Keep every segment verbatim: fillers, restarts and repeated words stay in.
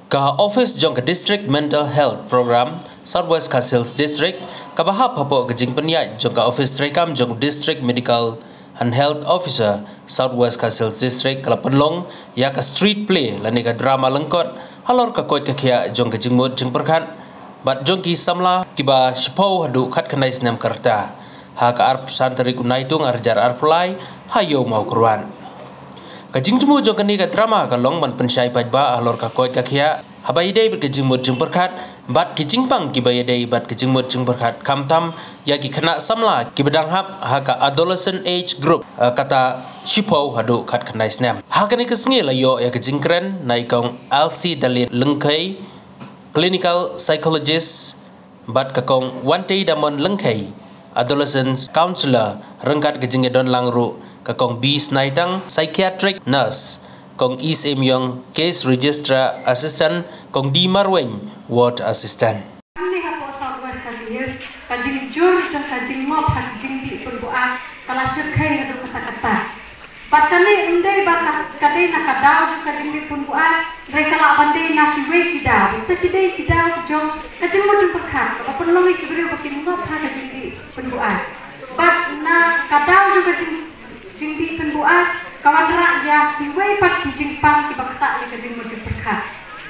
Ka office jong ka District Mental Health Program, South West Khasi Hills District, kaba hap hapoh ka jingpynïaid jong ka office treikam jong District Medical and Health Officer, South West Khasi Hills District, ka la pynlong ïa ka street play lane ka drama lyngkot halor ka koit ka khiah jong ka jingmut jingpyrkhat bad jong ki samla kiba shiphew haduh khatkhyndai snem ka rta, ha ka arphew san tarik u Naitung arhajar arphew lai, ha Ïew Mawkyrwat. Ka jingjmu jong kane ka drama ka long ban pynshai paidbah halor ka koit ka khiah haba ïadei bad ka jingmut jingpyrkhat bad ki jingpang kiba ïadei bad ka jingmut jingpyrkhat, khamtam ïa ki khynnah samla kiba dang hap ha ka adolescent age group, eh, kata shiphew haduh khatkhyndai snem. Ha kane ka sngi la ïoh ïa ka jingkren na i Kong Elsie Darlene Lyngkhei, clinical psychologist, bad ka Kong Wanteidamon Lyngkhei, adolescent counselor, ryngkat ka jingïadon lang ruh ka Kong B Snaitang, psychiatric nurse, Kong E Syiemiong, case registrar assistant, Kong D Marwein, ward assistant. Hangne hapoh South West Khasi Hills, ka jingjur jong ka jingngop ha ka jingdih pynbuaid ka la shyrkhei haduh katta katta. Bad kane ym dei ba ka, ka dei na ka daw jong ka jingdih pynbuaid, hynrei ka lah ban dei na kiwei ki daw. Te ki dei ki daw jong ka jingmut jingpyrkhat kaba pynlong ïa ki briew ba kin ngop ha ka jingdih pynbuaid. Bad na ka daw jong ka jing, jingdih pynbuaid ka wanrah ïa kiwei pat ki jingpang kiba ktah ïa ka jingmut jingpyrkhat.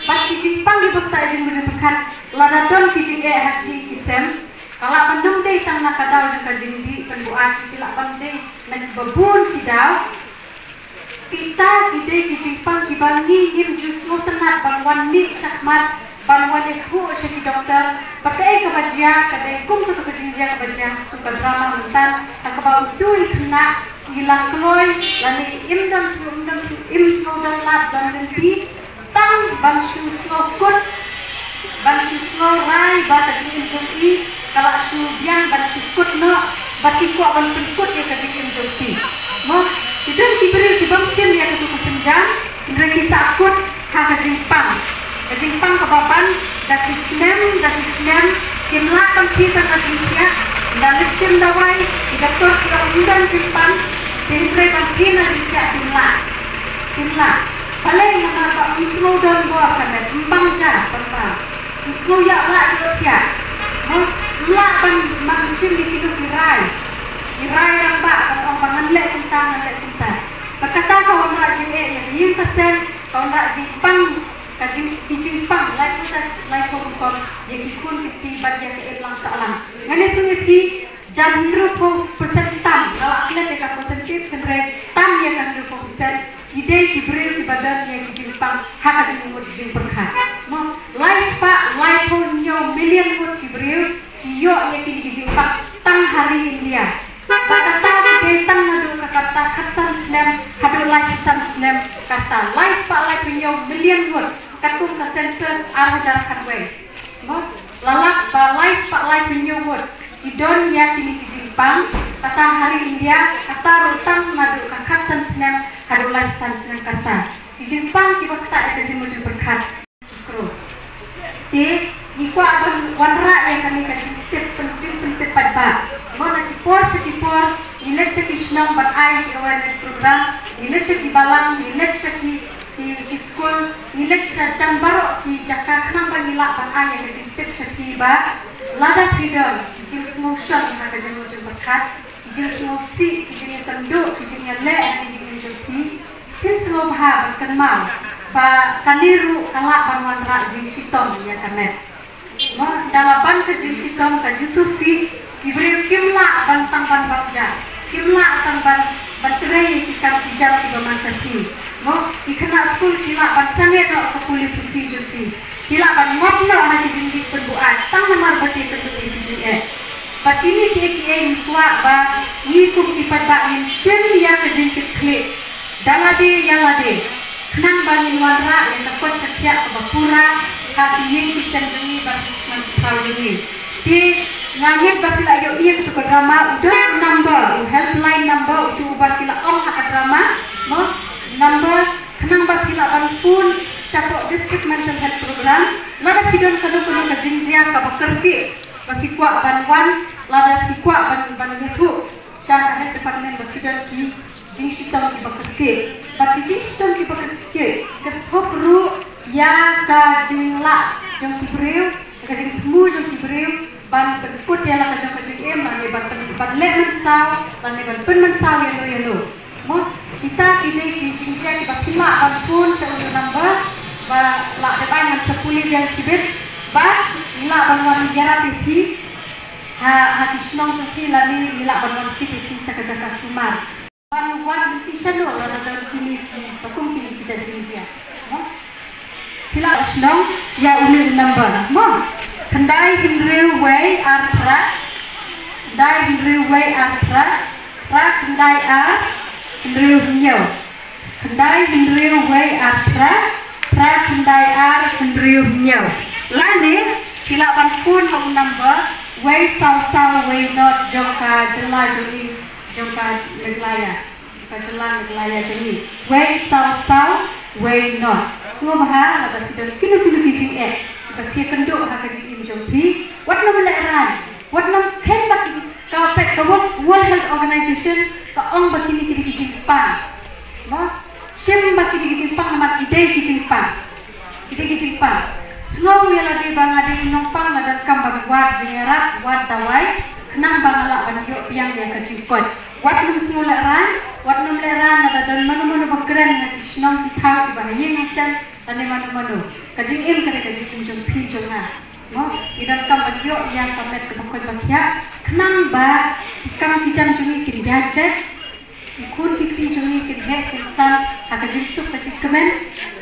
Bad ki jingpang kiba ktah ïa ka jingmut jingpyrkhat, lada don ki jingeh ha ki, ki sem, ka lah ban ym dei tang na ka daw jong ka jingdih pynbuaid, ki lah ban dei na kiba bun ki daw. Kita ki dei ki jingpang kiba ngi ngim ju sngewtynnat ban wan mih shakhmat, ban wan ïathuh sha ki doktor. Bad kaei kaba jia ka dei kum kata ka jingjia kaba jia ha katu ka drama mynta, ha kaba utu i khynnah i la kloi lane im don sngew, im don sngew, im sngewdon lad ban lynti, tang ban shu sngewkut, ban shu sngewrai ba ka jingim jong i ka la shu biang ban shu kut noh, ba ki kwah ban pynkut ïa ka jingim jong ki. Mo, ki don ki briew ki bym shim ïa katu ka sienjam, hynrei ki sah kut ha ka jingpang. Ka jingpang kaba ban da ki snem, da ki snem, kim lah ban khie tang ka jingthiah, da leit shim dawai, ki doktor ki ong ym don jingpang, hynrei ban khie na jingthiah kim lah. Kim lah. Balei? Namar ba ym sngewdon bor ka met, ym bang ja, ym bang. Ym sngew ïa ba ki thiah. Mo, ym lah ban, ban shim ïa kito ki rai. Ki rai rangbah, ban ong ba ngan leh kumta, ngan leh kumta. Bad kata ka wanrah jingeh ïa ka ïing ka sem, ka wanrah jingpang, ka jing, ki jingpang, laiphew, laiphew rukom ïa ki khun ki kti bad ïa ka imlang sahlang. Ngan ïathuh ïa phi, jan hynriewphew percent tam, nga la klet ïa ka percentage hynrei tam ïa ka hynriewphew percent ki dei ki briew kiba don ïa ki jingpang ha ka jingmut jingpyrkhat. Mo, lai spah laiphew hynñiew million ngut ki briew ki ïoh ïa kine ki jingpang tang ha ri India. Bad kata ki dei tang naduh ka rta khatsan snem haduh laiphew san snem ka rta, lai spah laiphew hynñiew million ngut katkum ka census ar hajar khatwei. Mo, la lap ba lai spah laiphew hynñiew ngut ki don ïa kine ki jingpang, kata ha ri India, kata ruh tang naduh ka khatsan snem haduh laiphew san snem ka rta. Ki jingpang kiba ktah ïa ka jingmut jingpyrkhat. Te ngi kwah ban wanrah ïa kane ka jingtip, pyn, jingpyntip paidbah. Mo, na ki por sha ki por ngi leit sha ki shnong ban ai ki awareness program, ngi leit sha ki balang, ngi leit sha ki, ki, ki skul, ngi leit sha jan baroh ki jaka khnang ba ngi lah ban ai ïa ka jingtip sha ki ba lada phi don ki jingsngewshong ha ka jingmut jingpyrkhat, ki jingsngewsih, ki jingïakynduh, ki jingïaleh ha ki jingim jong phi, phin sngewbha ban kynmaw ba kane ruh ka lah ban wanrah jingshitom ïa ka met. Mo, da la ban ka jingshitom, ka jingsngewsih, ki briew kim lah ban tang ban bam ja, kim lah tang ban, ban trei ki kam ki jam kiba man ka sngi. Mo, ki khynnah skul ki lah ban sangeh noh ka pule puthi jong ki, ki lah ban ngop noh ha ki jingdih pynbuaid tang namar ba ki ïakynduh ïa ki jingeh. Bad kine kiei kiei ngi kwah ba ngi kum ki paidbah ngin shim ïa ka jingkitkhlieh da lade ïa lade, khnang ba ngin wanrah ïa ka koit ka khiah kaba pura ha ki ïing ki sem jong ngi bad ki shnong ki thaw jong ngi. Te nga ngeit ba phi la ïohi ïa katu ka drama, u don u number, u helpline number utu uba ki la ong ha ka drama, mo, number khnang ba phi lah ban phone shapoh District Mental Health Program lada phi don kano kano ka jingjia kaba kyrkieh ba phi kwah ban wan, lada phi kwah ban, ban ïathuh sha ka Health Department ba phi don ki jingshitom kiba kyrkieh. Bad ki jingshitom kiba kyrkieh, kyrkieh ruh ïa ka jinglah jong ki briew, ka jingthmu jong ki briew ban pynkut ïa la ka jong ka jingim, lane ban pyn, ban leh mynsaw, lane ban pynmynsaw ïano ïano. Mo, kita ki dei ki jingjia kiba phi lah ban phone sha uno u number ba lah dep ai ngan sa pule biang shibit, ba ngi lah ban wan ïarap ïa phi ha, ha ki shnong jong phi, lane ngi lah ban wan kit ïa phi sha ka jaka sumar. Ban wan ïa phi shano lada don kine ki, ba kum kine ki jait jingjia. Mo? Phi lah shnong ïa une u number. Mo? Khyndai hynriew wei ar phra, khyndai hynriew wei ar phra, phra khyndai ar hynriew hynñiew. Khyndai hynriew wei ar phra, phra khyndai ar hynriew hynñiew. Lane phi lah ban phone ha u number wei saw saw wei not jong ka jylla jong ngi, jong ka Meghalaya. Ka jylla Meghalaya jong ngi. Wei saw saw wei not. Sngewbha lada phi don kino kino ki jingeh ba phi ïakynduh ha ka jingim jong phi, wat nym lehrain, wat nym kheiñ ba ki, ka peit ka World, World Health Organization ka ong ba kine ki dei ki jingpang. Mo? Shim ba ki dei ki jingpang namar ki dei ki jingpang. Ki dei ki jingpang. Sngew ïa lade ba nga dei nongpang, nga donkam ban wad jingïarap, wad dawai, khnang ba nga lah ban ïoh biang ïa ka jingkoit. Wat nym sngew lehrain, wat nym lehrain lada don mano mano ba kren na ki shnong ki thaw kiba ha ïing ha sem lane mano mano. Ka jingim ka dei ka jingim jong phi jong nga. Mo, ngi donkam ban ïoh ïa ka met kaba koit ba khiah khnang ba ki kam ki jam jong ngi kin ïaid beit, ki khun ki kti jong ngi kin heh kin san ha ka jingsuk ka jingkmen,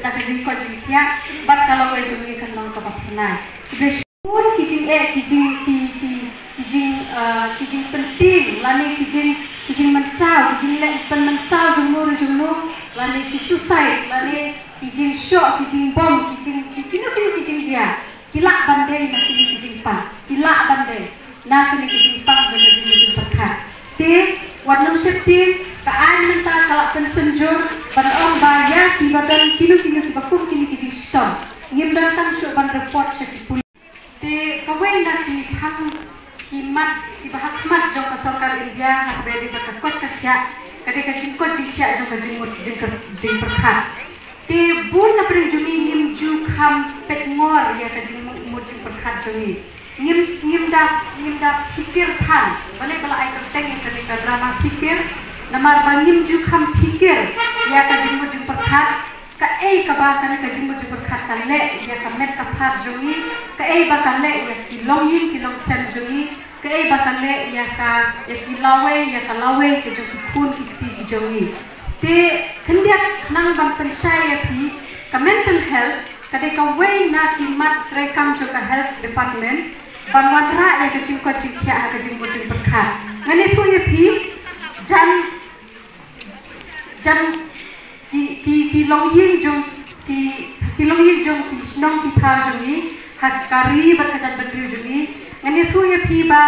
da ka jingkoit jingkhiah, bad ka lawei jong ngi kan long kaba phyrnai. Ki dei shibun ki jingeh, ki jing, ki, ki, ki jing, ah, ki jingpyntieng, lane ki jing, ki jingmynsaw, ki jingleh pynmynsaw jong no jong no, lane ki suicide, lane ki jingshoh, ki jingbom, ki jing, ki kino kino ki jingjia. Ki lah ban dei na kine ki jingpang. Ki lah ban dei na kine ki jingpang jong ka jingmut jingpyrkhat. Te wat nym sheptieng, ka aiñ mynta ka la pynsynjur ban ong ba ïa kiba don kino kino kiba kum kine ki jingshitom, ngim donkam shuh ban report sha ki pulit. Te kawei na ki thang ki mat kiba ha khmat jong ka sorkar India ha kaba ïadei bad ka koit ka khiah, ka dei ka jingkoit jingkhiah jong ka jingmut jingkyr-, jingpyrkhat. Te bun na pdeng jong ngi ngim ju kham peit ngor ïa ka jingmut jingpyrkhat jong ngi. Ngim, ngim da, ngim da phikir than, balei ba la ai kyrteng ïa kane ka drama phikir, namar ba ngim ju kham phikir ïa ka jingmut jingpyrkhat. Kaei kaba kane ka jingmut jingpyrkhat ka leh ïa ka met ka phad jong ngi, kaei ba ka leh ïa ki longïing ki longsem jong ngi, kaei ba ka leh ïa ka, ïa ki lawei, ïa ka lawei ka jong ki khun ki kti ki jong ngi. Te khyndiat khnang ban pynshai ïa phi, ka mental health ka dei kawei na ki mat treikam jong ka health department ban wanrah ïa ka jingkoit jingkhiah ha ka jingmut jingpyrkhat. Ngan ïathuh ïa phi, jan jan ki, ki, ki longïing jong ki, ki longïing jong ki shnong ki thaw jong ngi ha ka ri bad ka jaitbynriew jong ngi. Ngan ïathuh ïa phi ba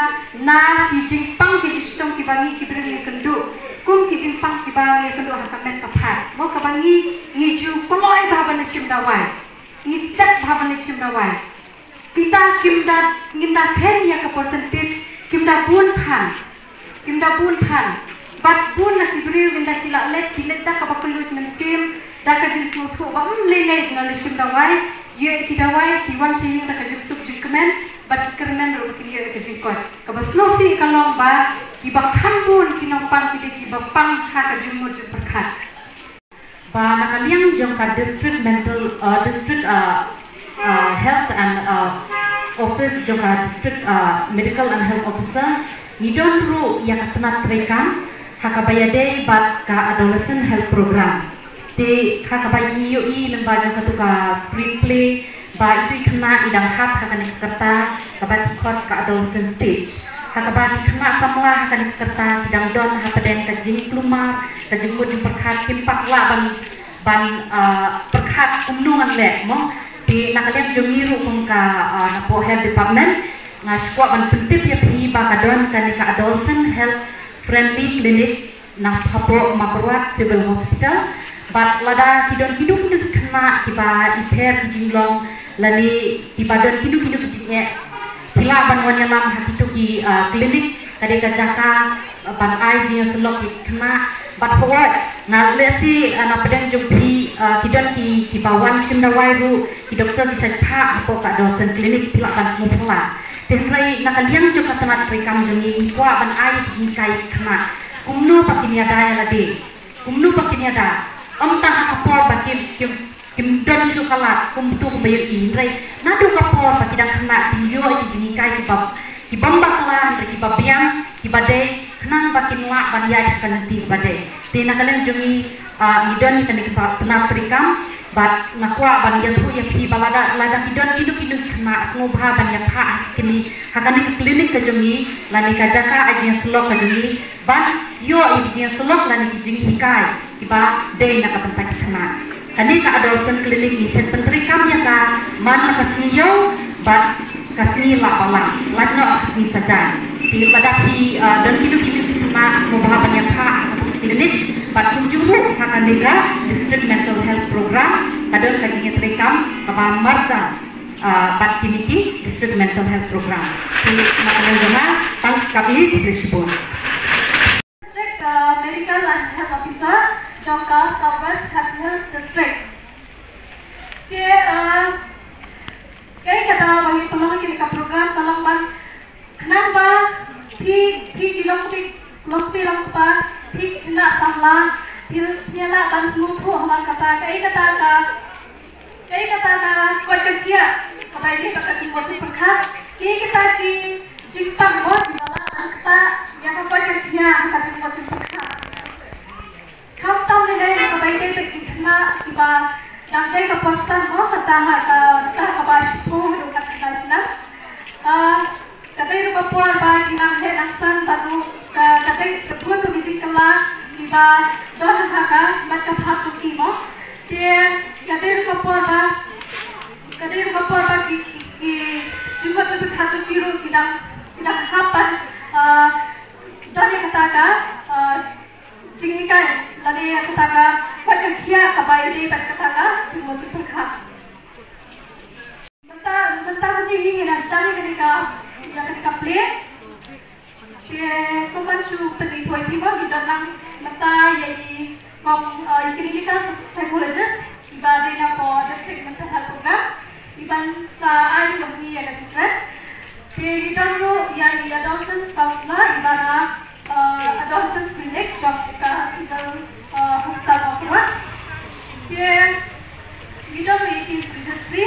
na ki jingpang ki jingshitom kiba ngi ki briew ngi ïakynduh, kum ki jingpang kiba ngi ïakynduh ha ka met ka phad, mo, kaba ngi, ngi ju kloi bha ban shim dawai, ngi stet bha ban shim dawai. Kita kim da, ngim da kheiñ ïa ka percentage, kim da bun than. Kim da bun than. Bad bun na ki briew ynda ki la leit, ki leit da kaba kylluid mynsiem, da ka jingsngewthuh ba, hmm, lei lei nga la shim dawai, ïoh ki dawai, ki wan sha ïing da ka jingsuk jingkmen, bad ki kyrmen ruh ba kin ïoh ka jingkoit. Kaba sngewsih ka long ba kiba kham bun ki nongpang ki dei kiba pang ha ka jingmut jingpyrkhat. Ba na ka liang jong ka district mental, uh, district, uh, uh, health and, uh, office jong ka district, uh, medical and health officer, ngi don ruh ïa ka tnat treikam ha kaba ïadei bad ka adolescent health program. Te ha kaba ngi ïohi lyngba jong katu ka screenplay, ba itu i khynnah i dang hap ha kane ka rta kaba ki khot ka adolescent stage. Ha kaba ki khynnah samla ha kane ka rta ki dang don hapdeng ka jingkulmar, ka jingmut jingpyrkhat, kim pat lah ban, ban, ah, pyrkhat kumno ngan leh, mo. Te na ka liang jong ngi ruh kum ka, ah, napoh health department, nga sngewkwah ban pyntip ïa phi ba ka don kane ka adolescent health friendly clinic na hapoh Mawkyrwat Civil Hospital. Bad lada ki don kino kino ki khynnah kiba i pher ki jinglong lane kiba don kino kino ki jingeh, ki lah ban wan ïalam ha kito ki, ah, clinic, ka dei ka jaka, ah, ban ai jingïasyllok ïa ki khynnah, Bad hooid, na lehse, ah, na pdeng jong phi, ah, ki don ki, kiba wan shim dawai ruh, ki doktor ki shait phah hapoh ka Adolescent Clinic, phi lah ban sngewphylla. Te hynrei na ka liang jong ka tnat treikam jong ngi, ngi kwah ban ai ïa ki jinghikai ïa ki khynnah kumno ba kin ïada ïa lade, kumno ba kin ïada. Ym tang ha ka por ba kim, kim, kim don shuh ka lad, kumto kumba ïohi, hynrei naduh ka por ba ki dang khynnah, kin ïoh ïa ki jinghikai kiba, kibym bakla, hynrei kiba biang, kiba dei, khnang ba kin lah ban ïaid ha ka lynti ba dei. Te na ka liang jong ngi, ah, ngi don ïa kane ka tnat treikam, bad nga kwah ban ïathuh ïa phi ba lada, lada ki don kino kino ki khynnah sngewbha ban ïaphah ha kine, ha kane ka clinic ka jong ngi, lane ka jaka ai jingïasyllok ka jong ngi, ban ïoh ïa ki jingïasyllok lane ki jinghikai kiba dei na ka bynta ki khynnah. Kane ka Adolescent Clinic ngi shait pyntreikam ïa ka man la ka sngi ïew bad ka sngi lah balang, lait noh ka sngi sajan. Te lada phi, ah, don kino kino ki khynnah sngewbha ban ïaphah ha ka clinic bad kumjuh ruh ha kane ka District Mental Health Program, ka don ka jingïatreikam kaba marjan, ah, bad kine ki District Mental Health Program. Te na ka liang jong nga, tang katne, khublei shibun. District, uh, Medical and Health Officer jong ka South West Khasi Hills District. Te, uh, kaei kata ba ngi pynlong ïa kane ka program ka long ban khnang ba phi, phi ki longkmie, longkmie longkpa, phi ki khynnah samla, phi, phi lah ban sngewthuh hamar kata, kaei kata ka Kaei kata ka koit ka khiah kaba ïadei bad ka jingmut jingpyrkhat? Kaei kata ki jingpang mo kiba lah ban ktah ïa ka koit ka khiah ha ka jingmut jingpyrkhat? Khamtam lei lei ha kaba ïadei bad ki khynnah kiba dang dei ka por san mo, kata ha ka, kata kaba shiphew haduh khatkhyndai snem. Ah, Ka dei ruh ka por ba ki nang heh nang san bad ruh ka, ka dei ka bun ruh ki jingkylla kiba don ha ka met ka phad jong ki mo. Te ka dei ruh ka por ba, ka dei ruh ka por ba ki, ki, ki jingmut jingpyrkhat jong ki ruh ki dang, ki dang hap ban, ah, don ïa kata ka, ah, jinghikai lane ïa kata ka koit ka khiah kaba ïadei bad kata ka jingmut jingpyrkhat. Mynta, mynta ka sngi ngi nang sdang ïa kane ka, ïa kane ka play. Te kumban shu pynithuh ïa phi mo, ngi don lang mynta ïa i kong, uh, i clinical psychologist iba dei na ka District Mental Health Program, iban sa ai ruh ïa ka jingkren. Te ngi don ruh ïa i adolescent counselor iba na uh, Adolescent Clinic jong ka Civil, uh, Hospital Mawkyrwat. Te ngi don ruh ïa i Sri Destri,